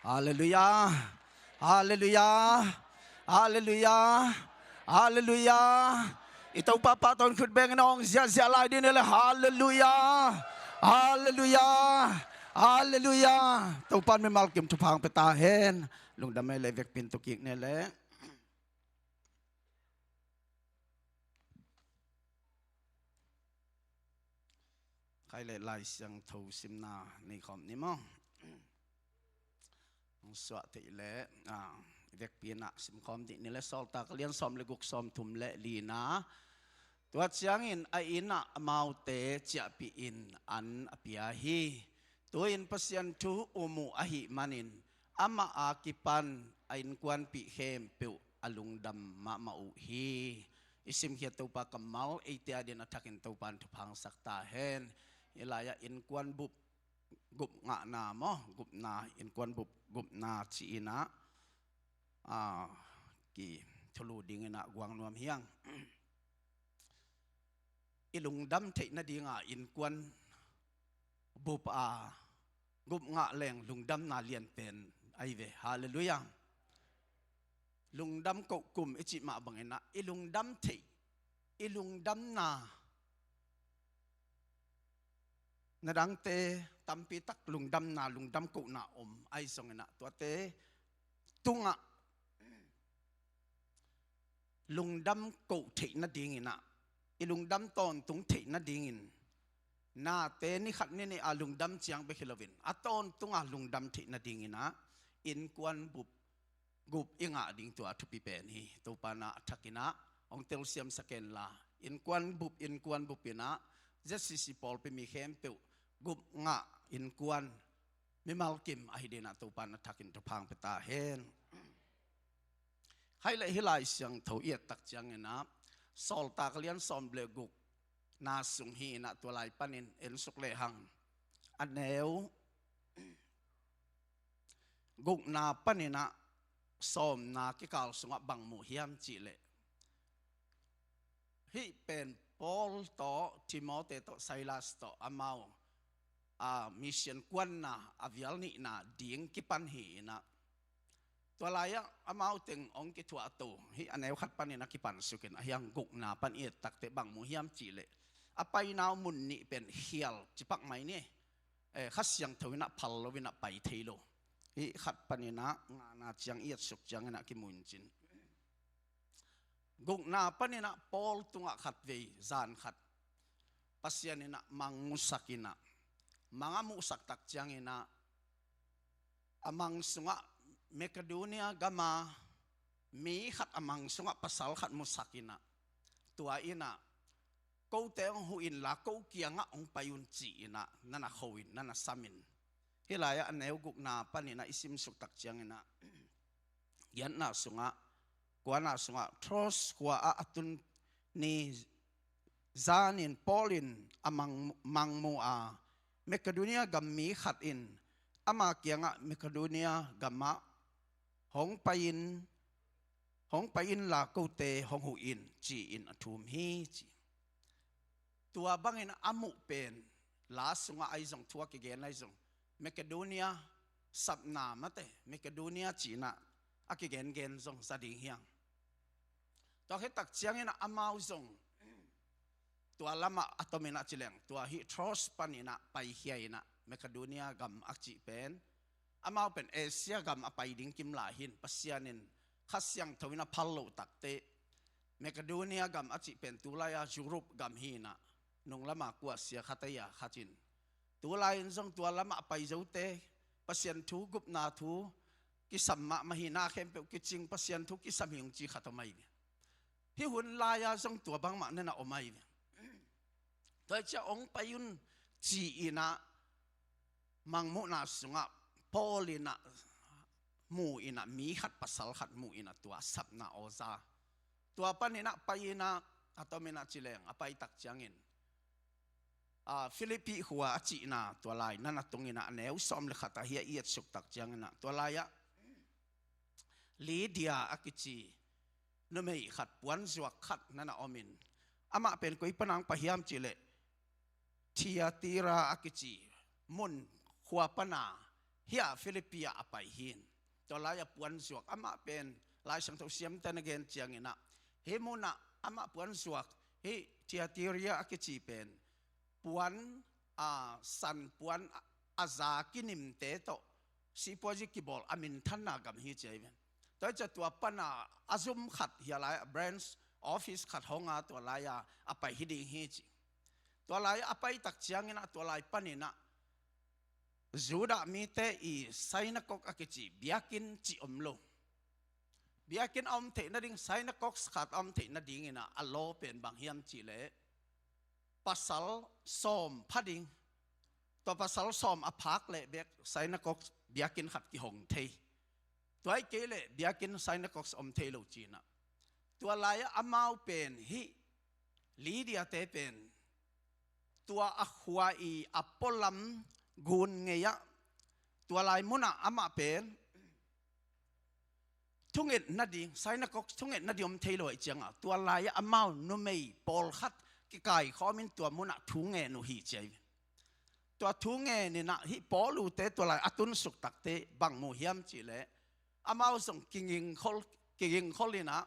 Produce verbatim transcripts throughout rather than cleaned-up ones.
Halleluiah. Halleluiah. Halleluiah. Halleluiah. I Topa pahtawi in khut bengin a hong ziahziah lai ding hi leh, halleluiah. Halleluiah. Halleluiah. Topa in mimal kim thupha hong pia ta hen. Lungdam ei leh, vekpi in tu kik ni leh. Khai leh Lai Siangtho simna nei khawm ni maw? Hong suah theih leh, ah, vekpi in ah sim khawm dih ni leh, Sawltak a lian sawm leh guk, sawmthum leh lina. Tua ciangin a inn ah amaute ciahpih in an a pia hi. Tu-in Pasian thu um uh ahih manin amah a kipan a innkuanpih khempeuh a lungdam mahmah uh hi. I simkhiat Topa kammal eite adingin a thakin Topa in thupha hong sak ta hen. Hih lai-ah innkuan bup gupngahna maw, gupna, innkuan bup gupna ci-in ah, ah, kithulu dingin ah guang nuam hi hang. I lungdam theih nadinga innkuan bup a gupngah leng lungdamna lianpen ahi ve. Halleluiah. Lungdam koh kum i cih mah bangin ah i lungdam theih, i lungdamna, na dangte tampi tak lungdamna, lungdam kohna om ahi zongin ah, tuate tungah lungdam koh theih nadingin ah, i lungdam tawntung theih nadingin, nate ni khat ni nih a lungdam ciang bek hi loin, a tawntunga lungdam theih nadingin ah, innkuan bup gup i ngah ding tua thupi pen hi. Topa in ah a thakin ah hong telsiamsak hen la, innkuan bup, innkuan bup in ah, Z C C pawlpi mi khempeuh gupngah innkuan mimal kim ahi dingin ah Topa in a thakin thupha hong pia ta hen. Khai leh hih Lai Siangtho i et tak ciangin ah, Sawltak a lian sawm leh gukna sung hi-in ah, tua lai panin en suk lehang, a neu gukna panin ah sawmna kikal sungah bang mu hiam cih leh, hih pen Paul tawh, Timote tawh, Silas tawh amau, a, mission kuanna a vial nihna ding kipan hi-in ah, tua lai-ah amau teng hong kithuahto, hih a neu khat panin a kipansuk in, a hiang gukna pan i et tak teh bang mu hiam cih leh, a paina uh mun nih pen khial ci pak mai ni. Eh, Kha Siangtho in ah phal loin ah pai thei lo. Hih khat panin ah ngana ciang i etsuk ciangin ah kimu in cin. Gukna panin ah Paul tungah khatvei zan khat Pasian in ah mang musak in ah, mang a musak tak ciangin ah, a mang sungah Makedonia gama mi khat, a mang sungah pasal khat musak in ah, tua in ah, "Kote hong huh inla, ko kiangah hong pai un," ci-in ah, na na kho in, na na sam in. Hih lai-ah a neu gukna panin ah i simsuk tak ciangin ah, giatna sungah, kuana sungah, Troas khua-ah a tun ni zanin Paul in a mang, mang mu a, Makedonia gam mi khat in ama kiangah Makedonia gamah hong pai in, hong pai inla kote hong huh in, ci-in a thum hi, ci. Tua bangin a muh pen, la sungah ahi zong, thu a kigen ahi zong, Makedonia sapna mate, Makedonia ci-in ah a kigengen zong za ding hi hang. Tua khit tak ciangin ah amau zong tua lamah a tomin ah ci leng, tua hih Troas panin ah paikhia in ah, Makedonia gam a cih pen, amau pen Asia gam a pai ding kim lai hi-in, Pasian in Kha Siangtho in a phal loh tak teh, Makedonia gam a cih pen tulai-a Europe gam hi-in ah, nung lama kuasia khat ahi a, khat in, tulai-in zong tua lamah a pai zote, Pasian thu, gupna thu kisam mahmah hi, na khempeuh kicing, Pasian thu kisam hi, hong ci khat om ahi ve. Hih hun lai-a zong tua bangmah na na om ahi ve. Tua hi ciah hong pai un, ci-in ah, mangmuhna sungah Paul in ah mu in ah, mi khat, pasal khat mu in ah, tua sapna aw za. Tua panin ah pai in ah, a tomin ah ci leng, a pai tak ciangin, a, Philippi khua a cihna tua lai na na tung in ah, a neu sawm leh khat ah hih a i etsuk tak ciangin ah, tua lai-ah Lydia a kici numei khat, puanzuak khat na na om in, amah pen koi pana hong pai hiam cih leh, Thiatira a kici mun khua pana hih a Philippi ah a pai hi. Tua lai-ah puanzuak, amah pen Lai Siangtho siamte na gen ciangin ah, hih munah amah puanzuak, hih Thyatira a kici pen puan, a, san puan a, a za kinimte tawh sipuazi kibawl a minthanna gam hi ci ahi ve. Tua hi ciah tua pana a zum khat hia lai-ah branch office khat hong a, tua lai-ah a pai hi ding hi ci. Tua lai-ah a pai tak ciangin ah tua lai panin ah Judah mite i synagogue a kici biakinn cih om lo. Biakinn a om theih nading, synagogue khat a om theih nadingin ah a law pen bang hiam cih leh pasal sawm pha ding. Tua pasal sawm a phak leh bek synagogue biakinn khat kihong thei. Tua hi kei leh biakinn synagogue om thei lo ci-in ah. Tua lai-ah amau pen hih Lydia-te pen tua a khua i a pualam gun ngei-ah tua lai munah amah pen thunget nading, synagogue thunget nading om thei lo ahih ciangah tua lai-ah amau numei pawlkhat kikaikhawmin tua munah thu ngen uh hi ci ahi ve. Tua thu ngenin ah hih Paul-te tua lai a tunsuk takte bang mu hiam cih leh amau zong kigingkhol, kigingkholin ah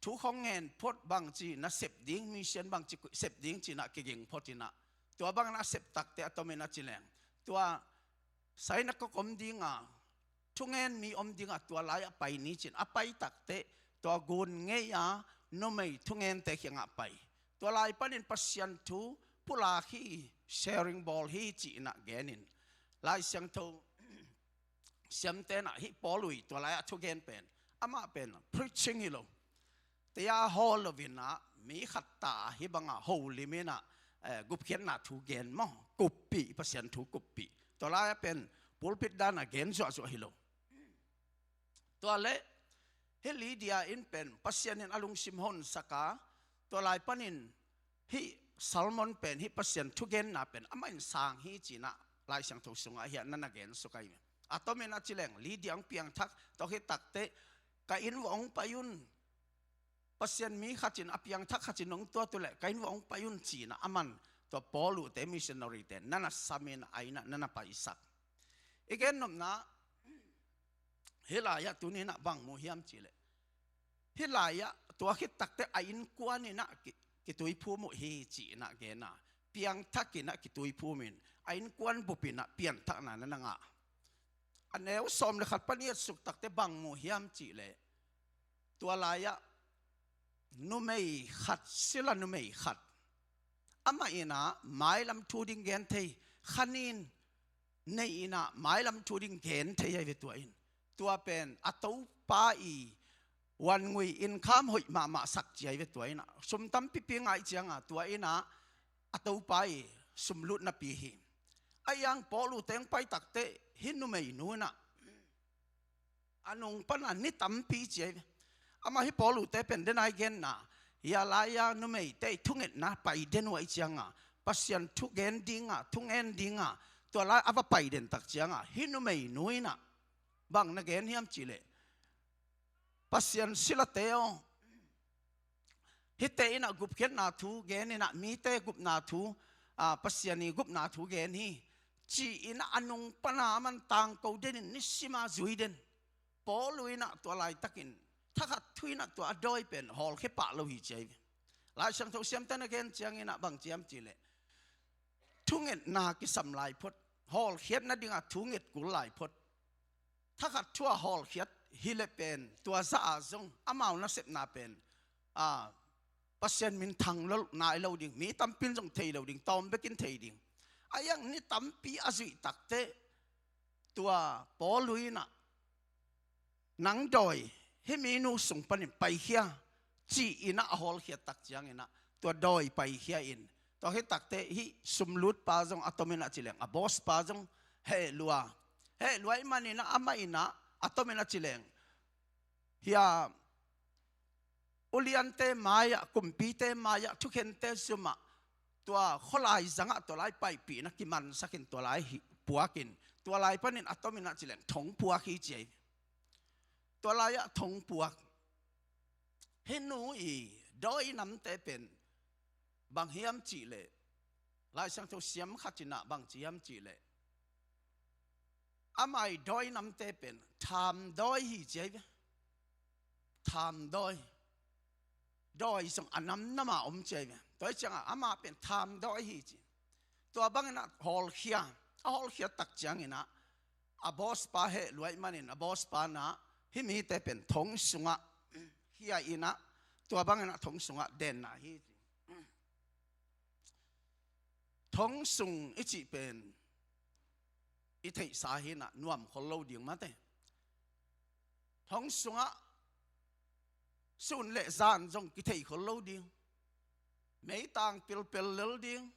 thu khong ngen phot bangci na sep ding, mission bangci sep ding ci-in ah kiging photin ah tua bangin a sep takte a tomin a ci leng tua synagogue om dinga thungen mi om dinga tua lai-ah pai ni ci-in a pai takte tua gun ngei-a numei thungente kiangah pai. Tua lai panin Pasian thu pulak hi, sharing bawl hi ci-in ah genin Lai Siangtho siamte in ah hih Paul-i tua lai-ah thugen pen amah pen preaching hi lo. Tia hawl loin ah mi khat ta hih banga holimin ah, eh, gupkhiatna thu gen maw, kuppih, Pasian thu kuppih. Tua lai-ah pen pulpit dan a gen zuahzuah hi lo. Tua leh hih Lydia in pen Pasian in a lungsim honsak a, tua lai panin hih sermon pen, hih Pasian thugenna pen amah in sang hi ci-in ah Lai Siangtho sungah hiah na na gen suk ahi. A tomin a ci leng Lydia hong piangthak, tua khit takte ka inn uah hong pai un. Pasian mi khat in, a piangthak khat in hong tuat uh leh ka inn uah hong pai un ci-in ah aman tua Paul-te missionary-te na na samin a inn ah na na paisak. I gen nopna, hih lai-ah tuni-in ah bang mu hiam cih leh hih lai-ah tua khit takte a innkuan in ah ki, kituiphum uh hi ci-in ah gen a, piangthak in ah kituiphumin a innkuan bup in ah pianthakna na na ngah. A neu sawm le khat pan i et suk takte bang mu hiam cih leh tua lai-ah numei khat, sila numei khat, amah in ah mailam thu ding gen thei, khanin nei in ah mailam thu ding gen thei ahi ve tua in. Tua pen a topa i vangui income hoih mahmah sak ci ahi ve tua in ah. Sum tampipi ngah ciangah tua in ah a topa i sumlutna pi hi. Ahi hang Paul-te hong pai takte hih numeinu in ah a nung pana ni tampi ci ahi ve. Amah hih Paul-te pen den a i genna, hia lai-a numeite i thungetna pai den uh ahih ciangah Pasian thu gen dingah, thu ngen dingah tua lai a va pai den tak ciangah hih numeinu in ah bang na gen hiam cih leh, Pasian silate aw, hihte in ah gupkhiatna thu gen in ah, mite gupna thu, a, Pasian i gupna thu gen hi ci-in ah a nung pana aman tangko den in nisima zui den. Paul in ah tua laitakin thakhat thu in ah tua a dawi pen hawlkhia pah lo hi ci ahi ve. Lai Siangtho siamte na gen ciangin ah bang ci hiam cih leh thungetna kisam lai phot, hawlkhiat nadingah thu nget kul lai phot. Thakhat thu a hawlkhiat hi leh pen tua zah a zong amau nasepna pen, a, Pasian minthang lo nai lo ding, mi tampin zong thei lo ding, tawm bekin thei ding. Ahi hang ni tampi a zuih takte tua Paul in ah nang dawi hih minu sung panin paikhia ci-in ah a hawlkhiat tak ciangin ah tua dawi paikhia in, tua khit takte hih sumlutpa zong a tomin ah ci leng, a boss pa zong heh lua. Heh lua ahih manin ah amah in ah a tomin ah ci leng, hia uliante mai-ah, kumpite mai-ah, thukhente sumah tua khualai zangah tua lai paipihna kimansakin tua lai hi, puakin, tua lai panin a tomin ah ci leng thong puak hi ci ahi. Tua lai-ah thong puak. Hih nu i dawi namte pen bang hiam cih leh, Lai Siangtho siam khat in ah bang ci hiam cih leh, Ama i dawi namte pen thamdawi hi ci ahi ve. Thamdawi. Dawi zong a namnama om ci ahi ve. Tua hi ciangah ama pen thamdawi hi ci. Tua banginah hawlkhia. A hawlkhia tak cianginah a bawspa heh luaih manin a bawspa nah hih mite pen thong sungah khia inah tua banginah thong sungah denna hi ci. Thong sung i cih pen i theihsa hinah nuam khol lo ding mate. Thong sungah sun le zan zong kithei khol lo ding. Meitang pilpel lel ding.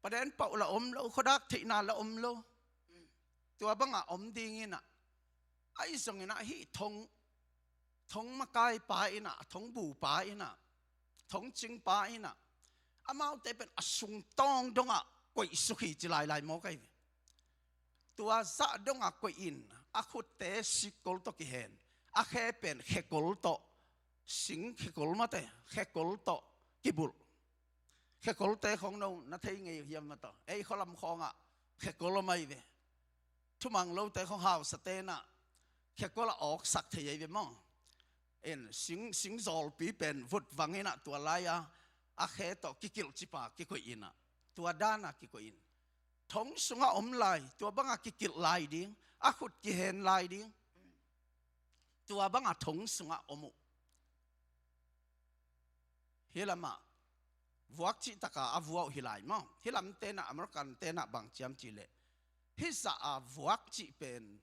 Paden pauh la om lo, khuadak theihna la om lo. Tua bangah om dinginah ahi zonginah hih thong, thong makaipa inah, thong bupa inah, thong cingpa inah amaute pen a sungtawng dongah koihsuk hi ci lailai mawk ahi ve. Tua zah dongah koihin a khutte sikkol tawh kihen, a khe pen khekol tawh, sing khekol mate, khekol tawh kibulh. Khekolte khong no na thei ngei hiam mataw? Ei khualam khawngah khekol om ahi ve. Thumang lote khong hausa tenah khekol a awksak thei ahi ve maw? En sing, sing zawlpi pen vut vanginah tua lai-a a khe tawh kikilh cipa kikoih inah tua danah kikoih in. Thong sungah om lai, tua bangah kikilh lai ding, a khut kihen lai ding. Tua bangah thong sungah om uh. Hih lamah vuak cihtaka a vua uh hi lai maw? Hih lam tenah American tenah bang ciam cihleh hih zah a vuak cih pen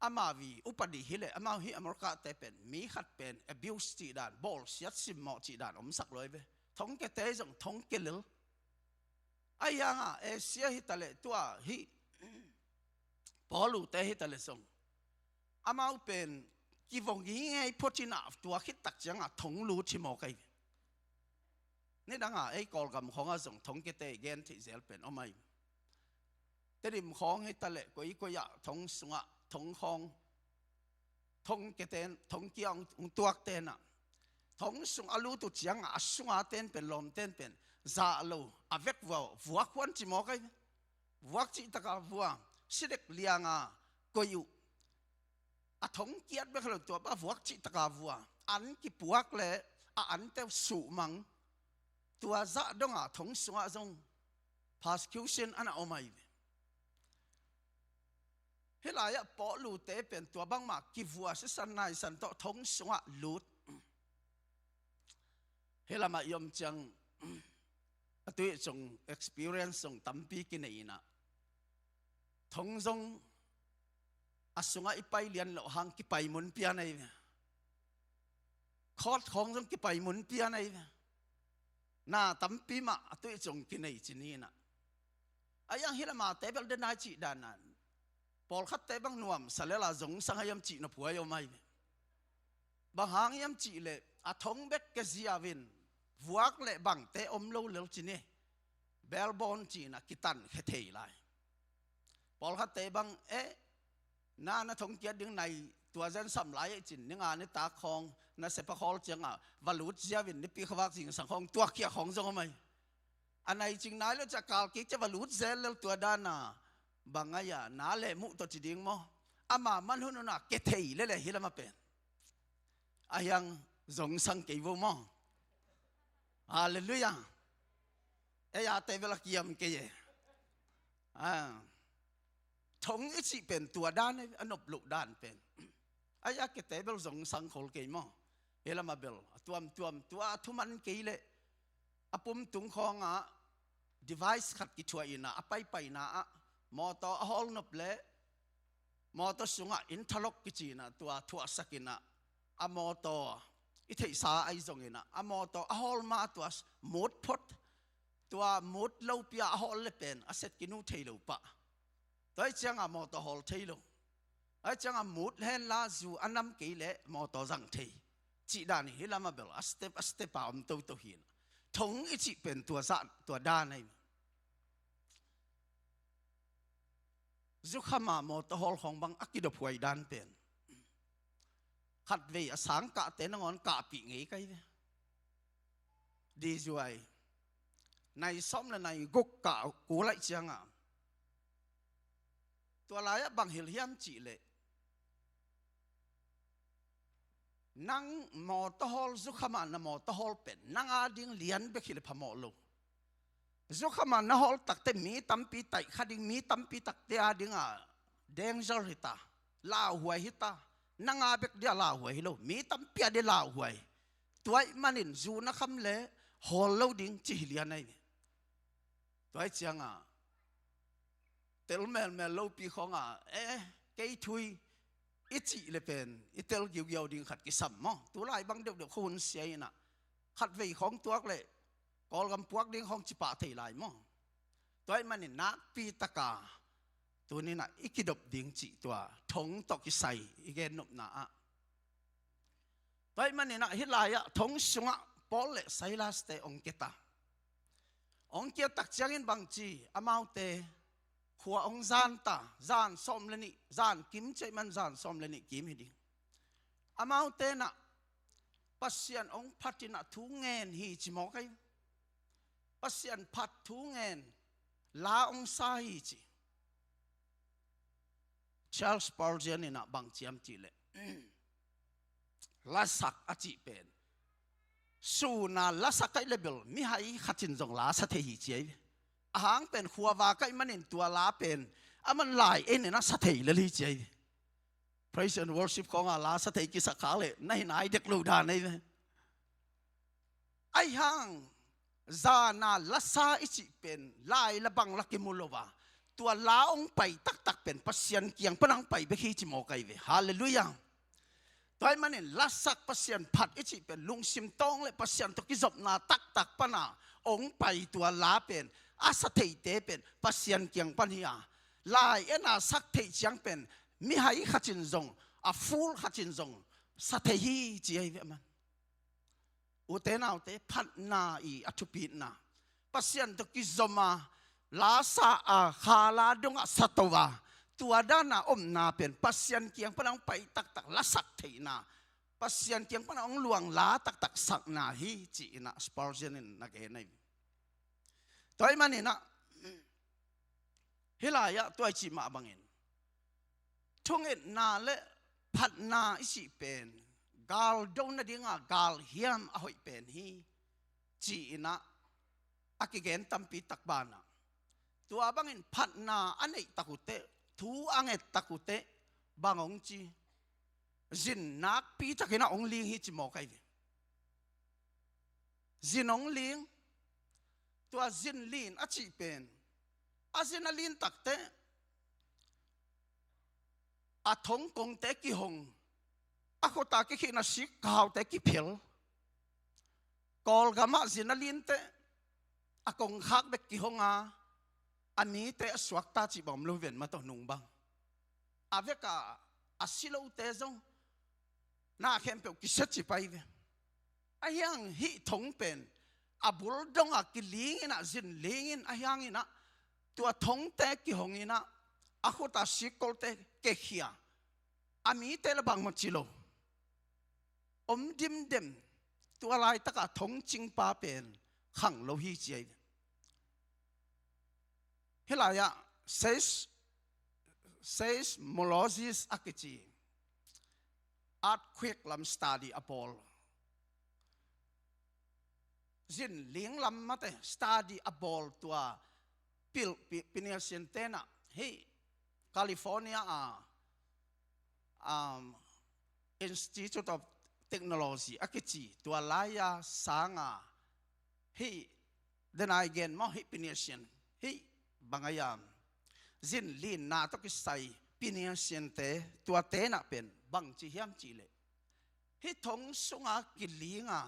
amau i upadi hileh amau hih America te pen mi khat pen abuse cih dan, bawlsiat simmawh cih dan omsak lo hi ve. Thongkiate zong thongkia lel. Ahi hangah Asia hitaleh tua hih Paulu te hitaleh zong amau pen kivong hi ngei photinah tua khit tak ciangah thong lut hi mawk ahi ve. Nidangah ei Kawlgam khawngah zong thongkiate i gen theih zel pen om ahi. Tedim khawng hitaleh koikoi ah thong sungah thong khawng, thongkiaten, thongkia hong, hong tuak tenah thong sung a lut uh ciangah a sunga ten pen lawm ten pen zah lo a vek vua vuak huan ci mawk ahi ve. Vuak cihtaka vua, sidek lianga koih uh. A thongkiat bek lo tua bang vuak cihtaka vua, an kipuak le a ante uh suhmang. Tua zah dongah thong sungah zong persecution ana om ahi ve. Hih lai-ah Paulute pen tua bangmah kivua sisan naisan tawh thong sungah lut. Hih lamah i om ciang a tui cung experience zong tampi kinei inah thong zong a sungah i pai lian loh hang kipai mun pian ahi ve. Court khawng zong kipai mun pian ahi ve. Na tampi mah a tui cung kinei ci ni inah. A yang hih lamah te bel denai cih danan pawlkhatte bang nuamsa lela zongsang a hiam cih nophuai om ahi ve. Bang hang hiam cihleh a thong bek kia ziau in vuak le bangte om lo lel ci ni. Bail bond ci inah kitankhia thei lai. Pawlkhatte bang eh na na thongkiat ding nai tua zen sam lai eh cin ninga nitak khawng na sepa khawl ciangah va lut ziau in nipi khavak zingsang khawng tuakkhiat khawng zong om ahi. A nai cing nai lo ciah kal kik ciah va lut zel lel tua dana bang ahi a na leh muh tawh ci ding maw? Ama man hun hunah kia thei lele hih lamah pen. A hiang zongsang kei vo maw? Halleluiah. Ei a te bel a kiam kei e. Thong i cih pen tua dan a nop loh dan pen. Ei a kiate bel zongsang khol kei maw? Hih lamah bel a tuamtuam tua a thuman kei leh a pumtung khawngah device khat kithuah inah a paipaina ah mawtaw a hawl nop leh mawtaw sungah interlock kici inah tua thuahsak inah a mawtaw i theihsa ahi zonginah a mawtaw a hawl ma tua mut phot, tua mut lopi-a a hawl le pen a set kinu thei lo pah. Tua hi ciangah mawtaw hawl thei lo. Ahi ciangah mut henla zu a nam kei leh mawtaw zang thei. Cih dan hi hih lamah bel a step a step a om toto hi. Thong i cih pen tua zah tua dan ahi. Zukhama mawtaw hawl khawng bang a kidophuai dan pen khatvei a sang kahte nangawn kahpih ngei kai ve. Dizuai nai sawm le nai guk kah kul aih ciangah Tua lai-ah bang hilh hiam cihleh, nang mawtaw hawl, zukhamah na mawtaw hawl pen nang ading lian bek hileh phamawh lo. Zukhamah na hawl takte mi tampi taih kha ding, mi tampi takte adingah danger hita, lauhuai hita. Nang a bek dia lauhuai hi lo, mi tampi a dia lauhuai. Tua ahih manin zu na kham le hawl lo ding ci hi lian ahi ve. Tua ahih ciangah tel melmel lopi khawngah, eh, kei thu hi i cih le pen i tel giugiau ding khat kisam maw. Tulai bang deuhdeuh khuahun sia inah khatvei khawng tuak le Kawlgam puak ding khawng cipah thei lai maw. Tua ahih manin nakpi taka tuninah i kidop ding cih tua thong tawh kisai i gennopna ah. Tua ahih maninah hih lai-ah thong sungah Paul le Silas-te hong kia ta. Hong kia tak ciangin bangci, amaute khua hong zan ta, zan sawm le nih, zan kim ci ahih man zan sawm le nih kim hi ding. Amaute inah Pasian hong phatinah thu ngen hi ci mawk ahi. Pasian phat thu ngen la hong sa hi ci. Charles Spurgeon inah bang ci hiam cihleh, lasak a cih pen, sun a lasak ahih leh bel mihai khat in zong la sa thei hi ci ahi ve. Ahang pen khuava ka hih manin tua la pen a man lai ei nen a sa thei lel hi ci ahi ve. Praise and worship khawngah la sa thei kisak khak leh na hi nai dek lo dan ahi ve. Ahi hang zan a lasa i cih pen lai la bang la kimu lo a, tua la hong pai taktak pen Pasian kiang pan hong pai bek hi ci mawk ahi ve. Halleluiah. Tua ahih manin lasak, Pasian phat i cih pen lungsim tawng le Pasian tawh kizopna taktak pana hong pai tua la pen a sa theite pen Pasian kiang pan hi a, lai en a sak theih ciang pen mihai khat in zong, a fool khat in zong sa thei hi ci ahi ve aman. Ute naute, phatna i a thupitna, Pasian tawh kizom a, la sa a, kha la dongah sa to a, tua dana omna pen Pasian kiang pan hong pai taktak lasak theihna, Pasian kiang pan hong luang la taktak sakna hi ci inah Spurgeon in na gen ahi. Tua ahih maninah hih lai-ah tua i cih mah bangin thungetna le phatna i cih pen galdo nadinga galhiam a hoih pen hi ci inah a kigen tampi tak banah, tua bangin phatna a neih tak uh teh, thu a nget tak uh teh bang hong ci, zin nakpi takin ah hong ling hi ci mawk ahi ve. Zin hong ling. Tua zin lin a cih pen, a zin a lin tak teh a thong kongte kihong, a khuta kikhihna sik khaute kiphel. Kawlgamah zin a lin teh a kongkhak bek kihong a, a mite a suakta cih bang om lo hi ven, ma tawh nung bang. A vekah a si lote zong na khempeuh kisia ci pai ve. Ahi hang hih thong pen a bul dongah kiling inah, zin ling in, ahi hang inah tua thongte kihong inah, a khuta sikkolte kekhia, a mite le bangmah ci lo, om dimdem. Tua laitakah thongcingpa pen khang lo hi ci ahi ve. Hih lai-ah seis-, seismologist a kici, earthquake lam study a bawl, zin ling lam mate study a bawl tua pil-, pi-, Pinelsian tenah hih California a, um, Institute of Technology a kici tua lai-a sanga hih denai gen maw, hih Pinelsian, hih bang a hiam, zin linna tawh kisai Pinelsian te, tua tenah pen bang ci hiam cihleh, hih thong sunga kilinga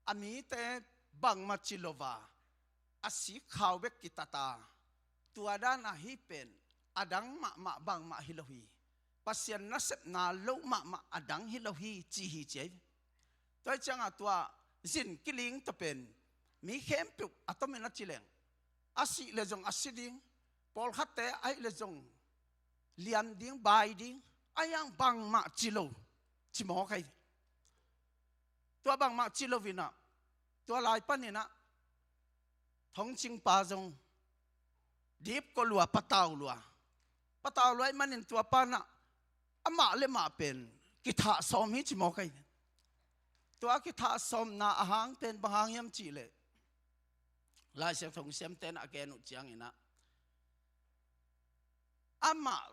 a mite bangmah ci lo a, a sikkhau bek kitat a, tua dan ahi pen a dang mahmah bangmah hi lo hi. Pasian nasepna lo mahmah a dang hi lo hi ci hi ci ahi. Tua hi ciangah tua zin kiling tawh pen mi khempeuh a tomin a ci leng, a sih le zong a si ding, pawlkhatte ahi le zong liam ding, bai ding, ahi hang bangmah ci lo ci mawk ahi. Tua bangmah ci lo inah, tua lai paninah thongcingpa zong dipkua lua, patau lua, Patau luai manin tua panah amah le mah pen kithah sawm hi ci mawk ahi. Tua kithah sawmna ahang pen bang hang hiam cihleh, Lai Siangtho siamten a gen uh cianginah, amah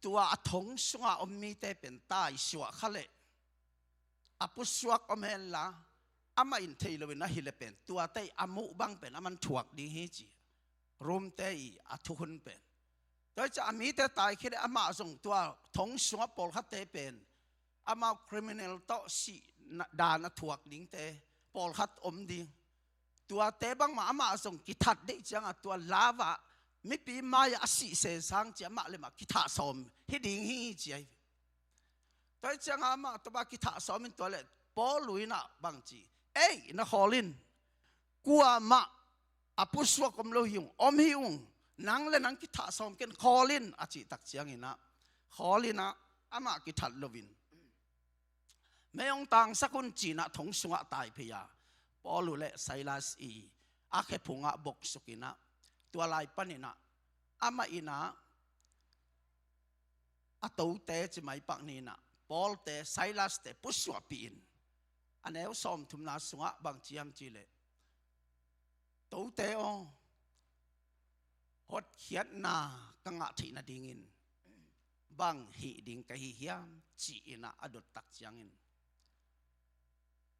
tua a thong sungah om mite pen taisuah kha leh a pusuak om henla, amah in thei loin ahi le pen tuate a muh bang pen aman thuak ding hi ci. Rom te i a thuhun pen. Tua hi ciah a mite tai khit leh amah zong tua thong sungah pawlkhatte pen amau criminal tawh sih dan a thuak dingte pawlkhat om ding. Tuate bangmah amah zong kithat deih ciangah tua lavah mipi mai-ah a sih sesang ciah amah le mah kithah sawm hi ding hi ci ahi. Tua hi ciangah amah tua bang kithah sawm in tua leh Paul uh inah bang ci, ei, na khawl in. Kuamah a pusuak om lo hi ung, om hi ung. Nang le nang kithah sawm ken, khawl in a cih tak cianginah khawl inah amah kithat loin mei hong tangsak un cinah thong sungah tai phei a, Paul uh le Silas i a khephungah boksuk inah, tua lai paninah amah inah a tote ci maipak ninah Paul te Silas te pusuahpih in. A neu sawmthumna sungah bang ci hiam cihleh, tote aw, hotkhiatna ka ngah theih nadingin bang hih ding ka hi hiam ci-inah a dot tak ciangin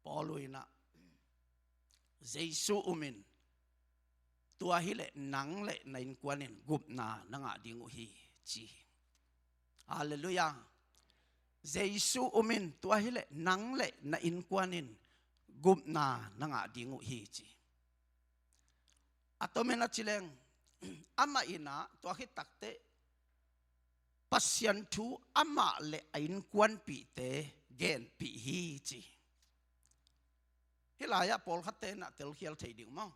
Paul uh inah, Jesu um in, tua hileh nang le na innkuan in gupna na ngah ding uh hi ci hi. Halleluiah. Jesu um in, tua hileh nang le na innkuan in gupna na ngah ding uh hi ci. A tomin a ci leng, amah inah tua khit takteh Pasian thu amah le a innkuanpihte genpih hi ci. Hih lai-ah pawlkhatte inah telkhial thei ding maw?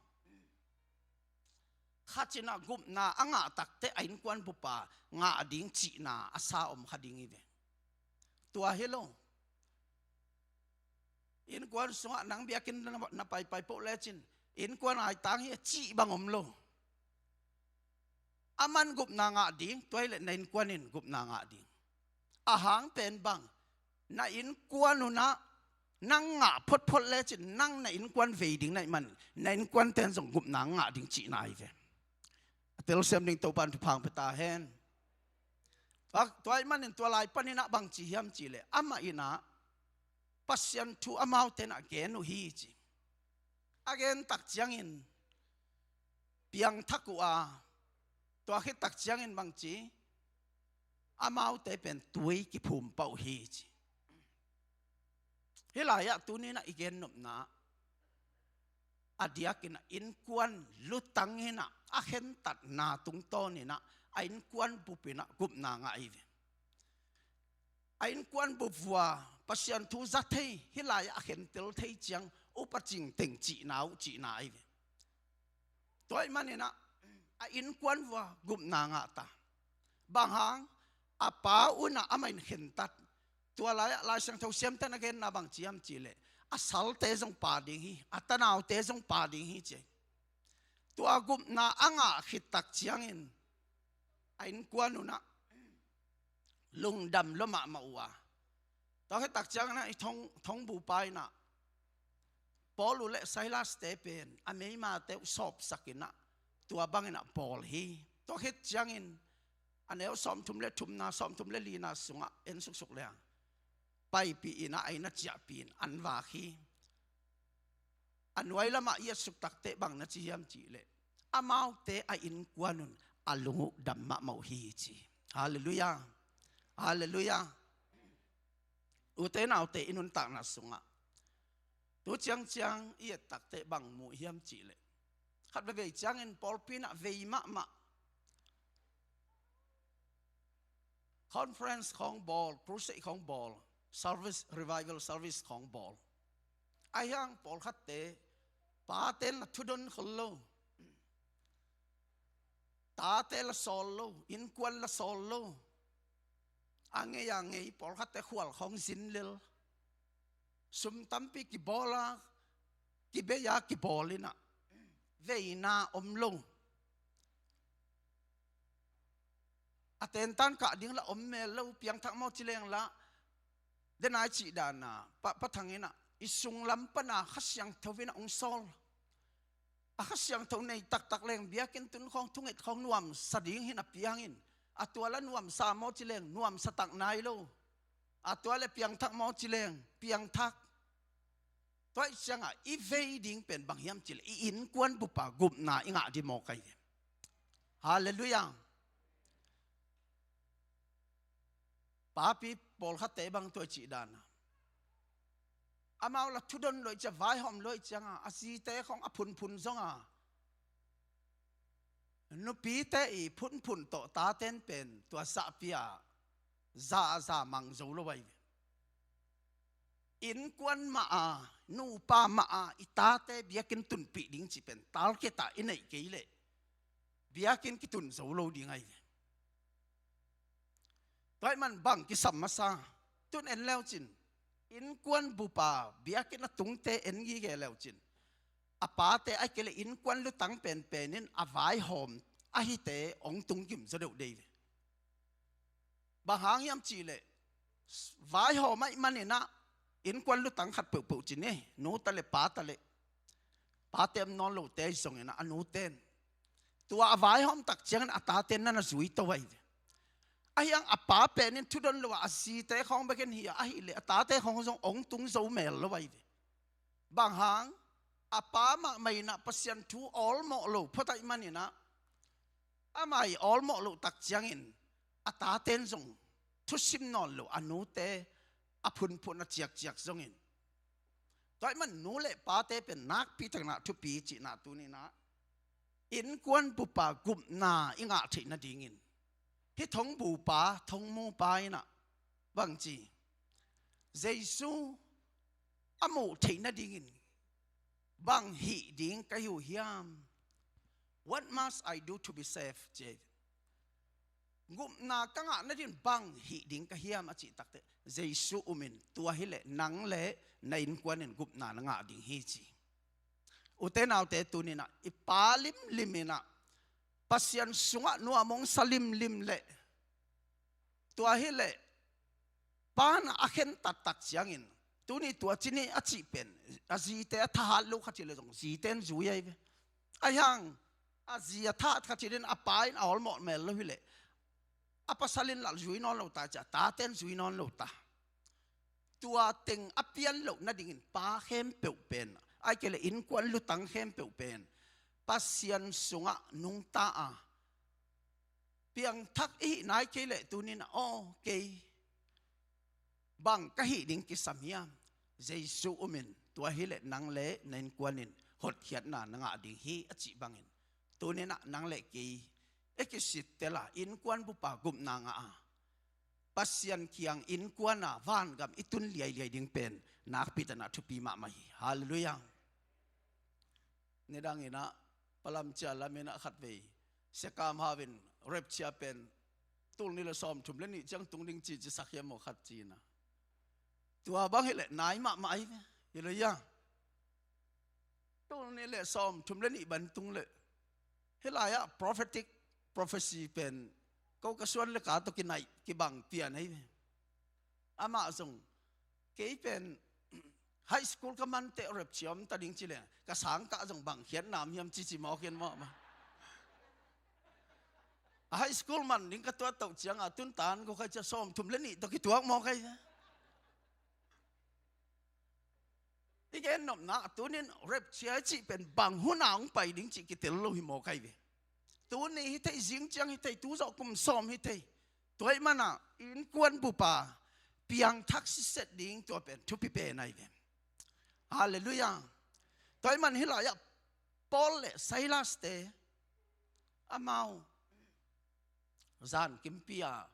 Khat inah gupna a ngah takteh a innkuan bupa ngah ding cihna a sa om kha ding hi ve. Tua hi lo. Innkuan sungah nang biakinn na, na paipai poh lecin innkuan aitang hi a cih bang om lo. Aman gupna ngah ding, tua hileh na innkuan in gupna ngah ding. Ahang pen bang, na innkuan unah nang ngah photphot lecin nang na innkuan vei ding na hih man, na innkuanten zong gupna ngah ding cihna hi ve. A telsiam ding Topan thupha hong pia ta hen. Tua, tua hih manin tua lai paninah bang ci hiam cihleh, amah inah Pasian thu amaute inah gen uh hi ci. A gen tak ciangin piangthak uh a, tua khit tak ciangin bang ci, amaute pen tui kiphum pah uh hi ci. Hih lai-ah tuni inah i gen nopna a diakin a innkuan lutang inah a khentatna tungtawn inah a innkuan bup inah gupna ngah hi ve. A innkuan bup vua Pasian thu za thei, hih lai-ah a khentel thei ciang upa cingteng cihna uh cihna ahi ve. Tua hih maninah a innkuan vua gupna ngah ta. Bang hang, a pa unah amah in khentat. Tua lai-ah Lai Siangtho siamten a genna bang ci hiam cihleh, a salte zong pa ding hi, a tanaute zong pa ding hi ci. Tua gupna a ngah khit tak ciangin a innkuan unah lungdam lua mahmah uh a. Tua khit tak ciangin ah i thong, thongbupa inah Paul uh le Silas te pen a meimate uh sawpsak inah tua bang inah bawl hi. Tua khit ciangin a neu sawmthum le thumna, sawmthum le lina sungah en suksuk leng, paipih inah a inn ah ciahpih in an vak hi. A nuai lamah i et suk takteh bang na ci hiam cihleh, amaute a innkuan un a lung uh dam mahmah uh hi ci. Halleluiah. Halleluiah. Ute naute, i nuntakna sungah tu ciangciang i et takteh bang mu hiam cihleh, khat veivei ciangin pawlpi inah vei mahmah conference khawng bawl, crusade khawng bawl, service, revival service khawng bawl. Ahi hang pawlkhatte, pate in la thudon khol lo, tate la sawl lo, innkuan la sawl lo. A ngei a ngei pawlkhatte khual khawng zin lel. Sum tampi kibawl a, kibei a kibawl inah veina om lo. a tentan kah ding la om mel lo, piangthak maw ci leng la, denai cih dana Pa, Pa Thang in ah i sunglam pana Kha Siangtho in ah hong sawl. A Kha Siangtho nei taktak leng biakinn tun khawng thunget khawng nuamsa ding hi na piangin, a tua la nuamsa maw ci leng nuamsa tak nai lo, a tua le piangthak maw ci leng piangthak. Tua ih ciangah i vei ding pen bang hiam ci le i innkuan bupa gupna i ngah ding maw kai ve. Halleluiah. Papi pawlkhatte bang tua cih dana amau la thudon luai cia vaihawm luai cianga a zite khawng a phunphun zonga nupite i phunphun tawh taten pen tua sahpia za a za mang zo lo ai ve. Innkuan mah a nupa mah a i tate biakinn tunpih ding cih pen target ah i neih kei leh biakinn kitun zo lo ding ai ve. Tua ahih man bang kisam masa, tun en leucin innkuan bupa biakinn a tungte en gige leucin a pate ai kei le innkuan lutang penpen in a vaihawm ahite hong tung kim zaw deuh dei ve. Bang hang hiam cih leh vaihawm ahih manin ah innkuan lutang khat peuhpeuh ci ni, nu ta le pa ta le pate om nawn lote ahi zongin ah a nuten tua a vaihawm tak ciangin a taten na na zui to ai ve. Ahi hang a pa pen in thudon lo a a zite khawng bekin hi a ahih leh a tate khawng zong hong tung zo mel lo ai ve. Bang hang a pa mahmah in ah Pasian thu awlmawh lo phot ahih manin ah ama i awlmawh loh tak ciangin a taten zong thusim nawn lo a nute a phunphun a ciakciak zongin. Tua ahih man nu le pate pen nakpi takin ah thupi cihna tuni-in ah innkuan bupa gupna i ngah theih nadingin hih thongbupa thongmupa in ah bang ci, Jesu a muh theih nadingin bang hih ding ka hi uh hiam? What must I do to be saved? Ci. Gupna ka ngah nadingin bang hih ding ka hiam a cih takteh Jesu umin tua hi leh nang le na innkuan in gupna na ngah ding hi ci. Ute naute tuni-in ah i pa limlim in ah Pasian sungah nuam hong sa limlim leh tua hi leh pa in ah a khen taktak ciangin tuni tua ci ni a cih pen a zite a thahat lo khat hi leh zong zite in zui ai ve. Ahi hang a zi a thahat khat hi leh a pa in a awlmawh mel lo hi leh a pasal in lah zui nawn lo ta ci a taten zui nawn lo ta. Tua teng a pian loh nadingin pa khempeuh pen ai kei le innkuan lutang khempeuh pen Pasian sungah nungta a piangthak i hih nai kei leh tuni-in ah aw kei bang ka hih ding kisam hiam? Jesu umin tua hi leh nang le na innkuan in hotkhiatna na ngah ding hi a cih bangin tuni-in ah nang le kei i kisittel a innkuan bupa gupna ngah a Pasian kiang innkuan a vangam i tun liailiai ding pen nakpi takin ah thupi mahmah hi. Halleluiah. Nidangin ah Palamcia lamin ah khatvei Sia Kam Hau in rapture pen tul nih le sawmthum le nih ciang tung ding ci, ci sak hiam maw khat ci-in ah. Tua bang hi leh nai mahmah ai ve. Hi lo ia. Tul nih le sawmthum le nih ban tung leh hih lai-ah prophetic prophecy pen ko ka suan le ka tawh kinaih kibang pian ai ve. Amah zong kei pen high school ka man teh rapture om ta ding ci leng ka sangkah zong bang khiatna om hiam cici mawk in mawh mah. A high school man ding ka tuat toh cianga tuntan ko khai cia sawmthum le nih tawh kituak mawk ai. I gen nopna tunin rapture cih pen bang hunah hong pai ding cih kitel lo hi mawk ai ve. Tuni hi thei, zing ciang hi thei, tu zawh kum sawm hi thei. Tua ahih mana innkuan bupa piangthak siset ding tua pen thupi pen ai ve. Halleluiah. Tua ahih man hih lai-ah Paul le Silas te amau zan kimpi a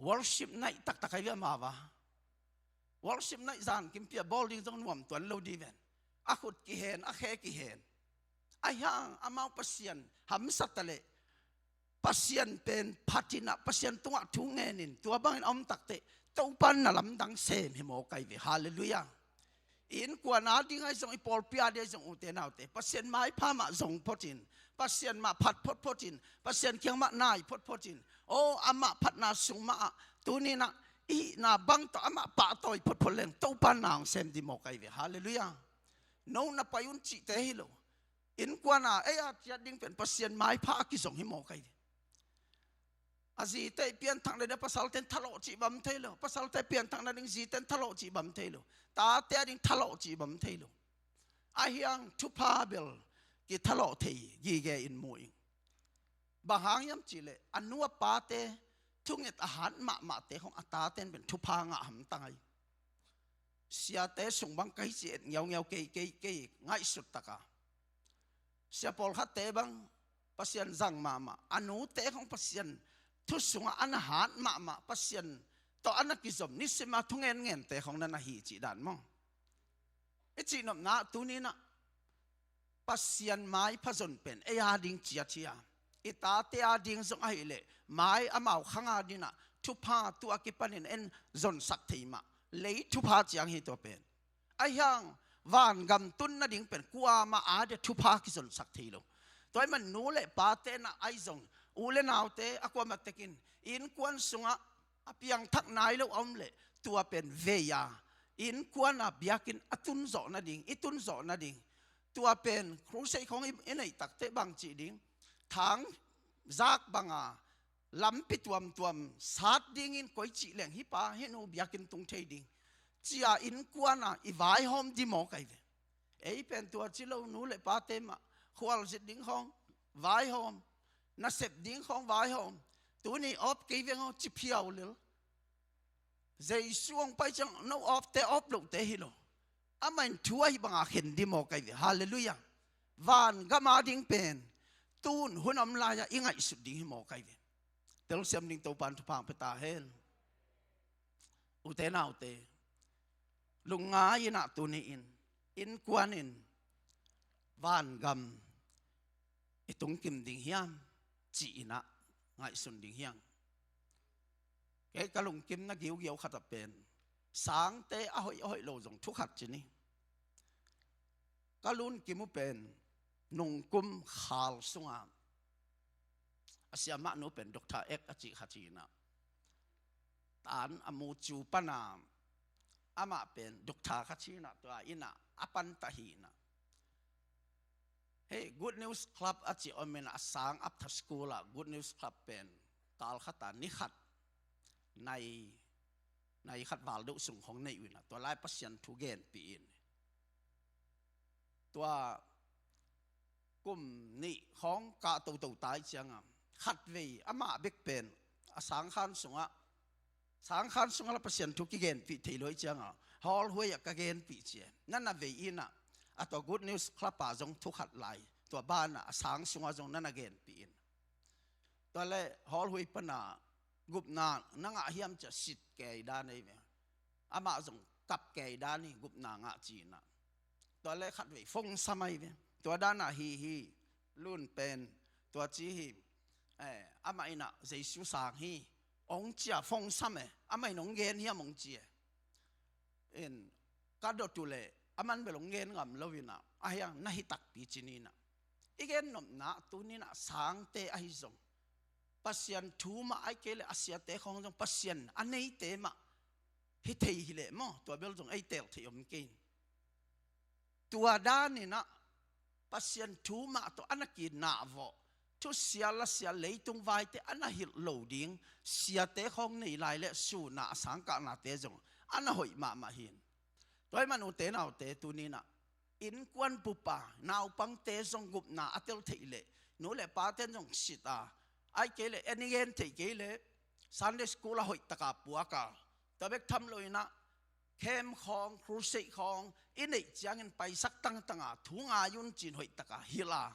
worship night taktak ai ve amau a. Worship night zan kimpi a bawl ding zong nuam tuan lo di ven. A khut kihen, a khe kihen. Ahi hang amau Pasian hamsa ta leh Pasian pen phatin ah Pasian tungah thu ngenin tua bangin a om takteh Topa in na lamdang sem hi mawk ai ve. Halleluiah. I innkuan a ding ahi zong, i pawlpi a ding ahi zong, ute naute, Pasian maipha mah zong photin, Pasian mah phat photphotin, Pasian kiang mah nai photphotin, aw, amah phatna sung mah ah tuni-in ah i hihna bang tawh amah pahtawi photphot leng Topa na hong sem ding mawk ahi ve. Halleluiah. No na pai un cihte hi lo. Innkuan a ei a ciat ding pen Pasian maipha a kizong hi mawk ahi ve. A zite i pianthak nading a pasalte in thalawh cih bang om thei lo. Pasalte pianthak nading zite in thalawh cih bang om thei lo. Tate a ding thalawh cih bang om thei lo. Ahi hang thupha bel kithalawh thei gige in mu ing. Bang hang hiam cihleh a nu a pate thunget a hat mahmahte khong a tate in pen thupha ngah hamtang ahi. Siate sung bang ka hi ci et ngiaungiau kei, kei, kei ngaihsut taka. Sia pawlkhatte bang Pasian zang mahmah, a nute khong Pasian thu sungah a na hat mahmah, Pasian tawh a na kizom, nisima thungengente khong na na hi cih dan maw? I cihnopna ah tuni-in ah Pasian maipha zon pen ei a ding ciat hi a, i tate a ding zong ahih leh mai amau khang a ding ah thupha tu a kipanin en zonsak thei mah. Lei thupha ciang hi tua pen. Ahi hang vangam tun nading pen kuamah a dia thupha kizonsak thei lo. Tua ahih man nu le pate in ah ahi zong, u le naute a kuamah tekin innkuan sungah a piangthak nai lo a om leh tua pen vei a, innkuan a biakinn a tun zawh nading, i tun zawh nading. Tua pen crusade khong i, i neih takteh bang cih ding, thang zak banga lampi tuamtuam sat dingin koi cih leng hih pa hih nu biakinn tung thei ding ci-a innkuan a i vaihawm ding mawk ahi ve. Ei pen tua ci lo, nu le pate mah khualzin ding khawng vaihawm, nasep ding khawng vaihawm. Tuni awp kei veng aw ci phiau lel. Jesu hong pai ciang no awpte awp lohte hi lo. Amah in thu ahi banga khen ding mawk ahi ve. Halleluiah. Vangam a ding pen tun hun om lai-ah i ngaihsut ding hi mawk ahi ve. Telsiam ding Topa'n thupha hong pia ta hen. Ute naute, lungngai in ah tuni-in innkuan in vangam i tungkim ding hiam ci-in ah ngaihsun ding hi hang. Kei ka lungkimna giugiau khat ah pen sangte a hoih a hoih lo zong thu khat ci ni. Ka lunkim uh pen nungkum khal sunga a siamah nu pen Doctor Ek a cih khat hi in ah, tan a mu cu pana amah pen doctor khat hi in ah, tua in ah a panta hi in ah. Hei, Good News Club a cih om in ah, a sang after school ah Good News Club pen kal khat a ni khat nai, nai khat val deuh sung khong nei uh in ah, tua lai Pasian thu genpih in. Tua kum nih khawng kah toto tai cianga khatvei amah bek pen a sangkhan sungah, sangkhan sungah la Pasian thu kigenpih thei lo hi cianga hallway ah ka genpih ci e. Na na vei in ah, a tua Good News Club ah zong thu khat lai, tua banah a sang sungah zong na na genpih in. Tua le hallway pana gupna na ngah hiam ci a sit kei dan ei ve. Amah zong kap kei dan hi, gupna ngah ci in ah. Tua le khatvei fongsam ahi ve. Tua dan ah hi hi, lun pen tua ci hi. Eh, amah in ah Jesu sang hi, ong ci a fongsam e. Amah in ong gen hiam ong ci e. In ka dot uh leh aman bel ong gen ngam lo in ah, ahi hang na hi takpi ci ni in ah. I gen nopna tuni in ah sangte ahi zong Pasian thu mah, ahih kei leh a siate khawng zong Pasian a neite mah hi thei hi leh maw, tua bel zong ei tel thei om kei in. Tua dan in ah Pasian thu mah tawh a na kinah vawh, thusia lasia leitung vaite a na hilh lo ding siate khawng nei lai leh sun ah a sangkahnate zong a na hoih mahmah hi in. Tua ahih man ute naute, tuni in ah innkuan pupa naupangte zong gupna a tel theih leh nu le pate in zong sit a, ahih kei leh en i gen theih kei leh Sunday school ah hoih taka puak a, tua bek tham lo in ah camp khawng, crusade khawng i neih ciangin paisak tangtang a, thu ngai un ci-in hoih taka hilh a,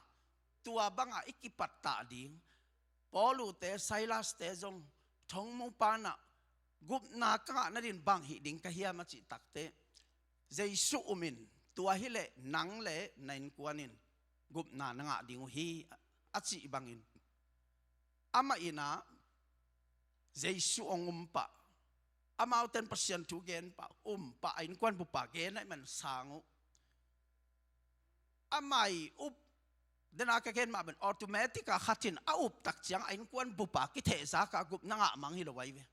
tua banga i kipattah ding. Paulu te, Silas te zong thongmu pan ah gupna ka ngah nading bang hih ding ka hiam a cih takteh, Jesu um in, tua hi leh nang le na innkuan in gupna na ngah ding uh hi, a cih bangin amah in ah Jesu hong um pah, Amaute in Pasian thu gen pah, um pah, a innkuan bup a gen ahih man sang uh. Amah i up, dena ka gen mah bang, automatic a khat in a up tak ciang a innkuan bup a kithehzak a gupna ngah mang hi lo ahi ve.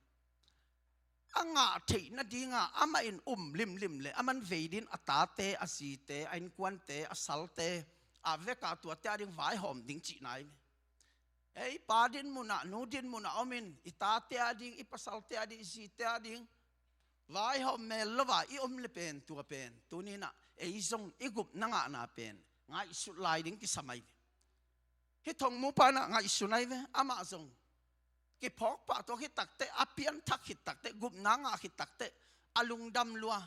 A ngah theih nading a amah in um limlim leh aman vei ding a tate, a zite, a innkuante, a salte, a vek a tuate a ding vaihawm ding cihna ahi ve. Ei pa ding mun ah, nu ding mun ah om in, i tate a ding, i pasalte a ding, i zite a ding vaihawm mel lo a i om leh pen, tua pen tuni in ah ei zong i gupna ngahna pen ngaihsut lai ding kisam ahi ve. Hih thongmupa in ah ngaihsun ahi ve. Amah zong kiphawk pah tuak khit tak teh, a pianthak khit tak teh, gupna ngah khit tak teh a lungdam lua.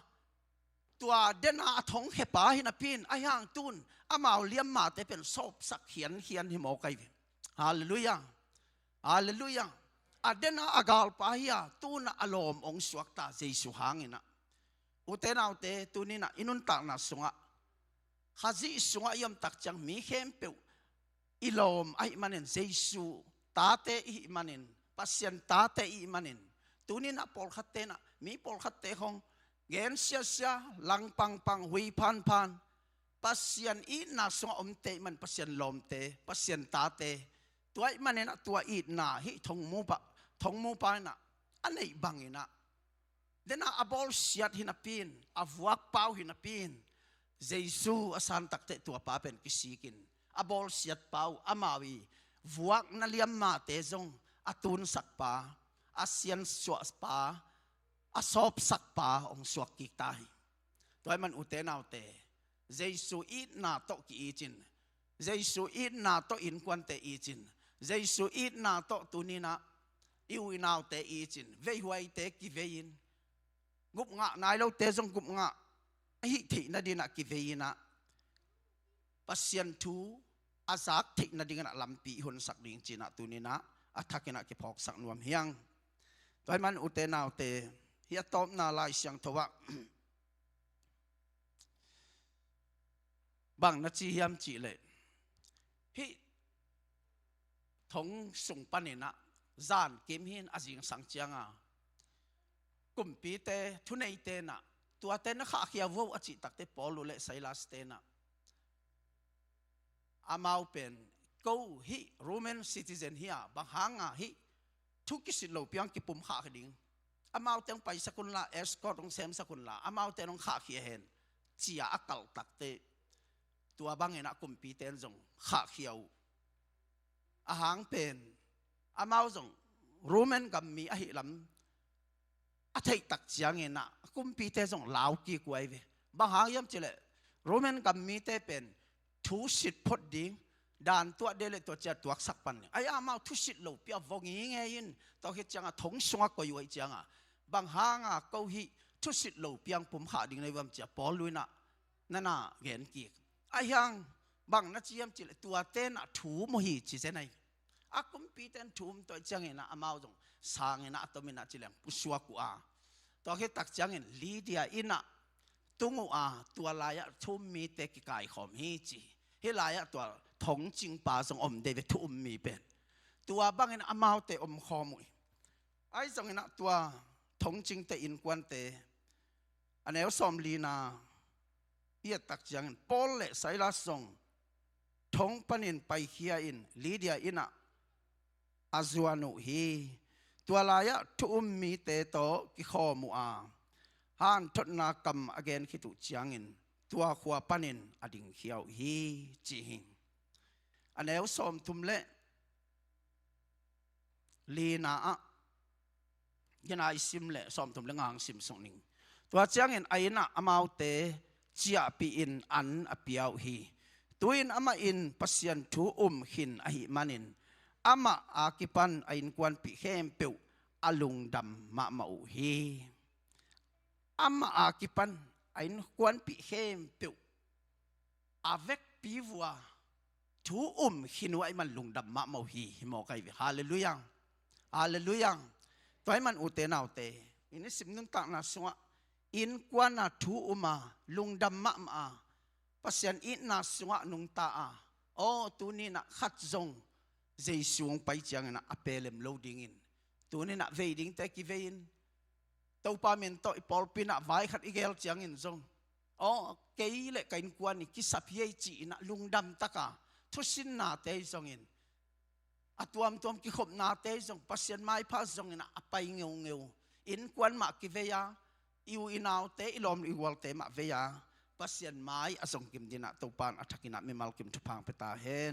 Tua dena a thongkhia pa hi napi in, ahi hang tu in amau liammate pen sawpsak khiankhian hi mawk ahi ve. Halleluiah. Halleluiah. A dena a galpa hi a, tu in ah a lawm hong suak ta Jesu hang in ah. Ute naute, tuni in ah i nuntakna sungah, Khazih sungah i om tak ciang mi khempeuh i lawm ahih manin, Jesu tate i hih manin, Pasian tate i hih manin, tuni in ah pawlkhatte in ah, mi pawlkhatte khong gen siasia, lang pangpang, hui phanphan, Pasian itna sungah omte i hih man, Pasian lawmte, Pasian tate, tua ahih manin ah tua itna hih thongmupa, thongmupa in ah a neih bangin ah, dena a bawlsiat hi napi in, a vuak pa uh hi napi in, Jesu a san tak teh tua pa pen kisik in, a bawlsiat pa uh, amau i vuakna liammate zong a tunsak pa, a siansuah pa, a sawpsak pa hong suak kik ta hi. Tua ahih man ute naute, Jesu itna tawh ki-it in, Jesu itna tawh innkuante it in, Jesu itna tawh tuni in ah i u i naute it in, veihuaite kivei in, gupngah nai lote zong gupngah a hih theih nading ah kivei in ah, Pasian thu a zak theih nading in ah lampi i honsak ding ci-in ah tuni in ah a thak in ah kiphawksak nuam hi hang. Tua ahih man ute naute, hih a tawpna Lai Siangtho ah bang na ci hiam cih leh, hih thong sung panin ah zan kim hi in, a zingsang ciang a kumpite, thuneite in ah, tuate na khahkhia vo a cih tak teh, Paul leh Silas te in ah, amau pen, ko hih Roman citizen hi a, bang hang a hih thu kisit lopi-in kipumkhah ding, amaute hong paisak un la, escort hong semsak un la, amaute hong khahkhia hen, ci-a a kalh tak teh, tua bangin ah kumpite in zong khahkhia uh. A hang pen, amau zong Roman gam mi ahih lam a theih tak ciangin ah, a kumpite zong lau kik uh ahi ve. Bang hang hiam cih leh, Roman gam mite pen thu sit phot ding, dan tuah ding leh tua ciang tuaksak pan ding. Ahi, amau thusit lopi-a vong ngingei in, tua khit ciang a thong sungah koih uh ahih ciang a, bang hang a ko hih thusit lopi-in pumkhah ding na hi uh hiam ci-a Paul in ah na na gen kik. Ahi hang, bang na ci hiam cih leh, tuate in ah thu um uh hi ci zen ahi. A kumpite in thu um tuah ciangin ah amau zong sangin ah a tomin ah ci leng pusuak uh a. Tua khit tak ciangin Lydia inn ah tung uh a, tua lai-ah thu um mite kikaikhawm hi ci. Hih lai-ah tua thongcingpa zong om ding ve, thu um mi pen. Tua bangin amaute omkhawm uh hi. Ahi zongin ah tua thongcingte innkuante, a neu sawmlina i et tak ciangin Paul leh Silas zong thong panin paikhia in Lydia inn ah a zuan uh hi. Tua lai-ah thu um mite tawh kikhawm uh a, hanthotna kam a gen khit uh ciangin tua khua panin a dingkhia uh hi, ci hi. A neu sawmthum leh lina ah, gen a i sim leh sawmthum leh nga hong sim suk ning. Tua ciangin a inn ah amaute ciahpih in an a pia uh hi. Tu-in amah in Pasian thu um khin ahih manin, amah a kipan a innkuanpih khempeuh a lungdam mahmah uh hi. Amah a kipan a innkuanpih khempeuh a vekpi vua thu um khin uh ahih man lungdam mahmah uh hi, hi mawk ahi ve. Halleluiah. Halleluiah. Tua ahih man ute naute, i nisim nuntakna sungah innkuan a thu um a, lungdam mahmah a, Pasian itna sungah nungta a, aw, tuni-in ah khat zong Jesu hong pai ciangin ah a pelem lo dingin, tuni-in ah vei dingte kivei in, Topa min tawh i pawlpi in ah vai khat i gel ciangin zong, aw, kei le ka innkuan i kisap hi ei ci-in ah lungdam taka thusinnate zongin, a tuamtuam kikhopnate zong Pasian maipha zongin ah a pai ngeungeu. Innkuan mah kivei a, i u i naute, i lawm i gualte mah vei a, Pasian mai a zong kim dingin ah Topa in a thakin ah mimal kim thupha pia ta hen.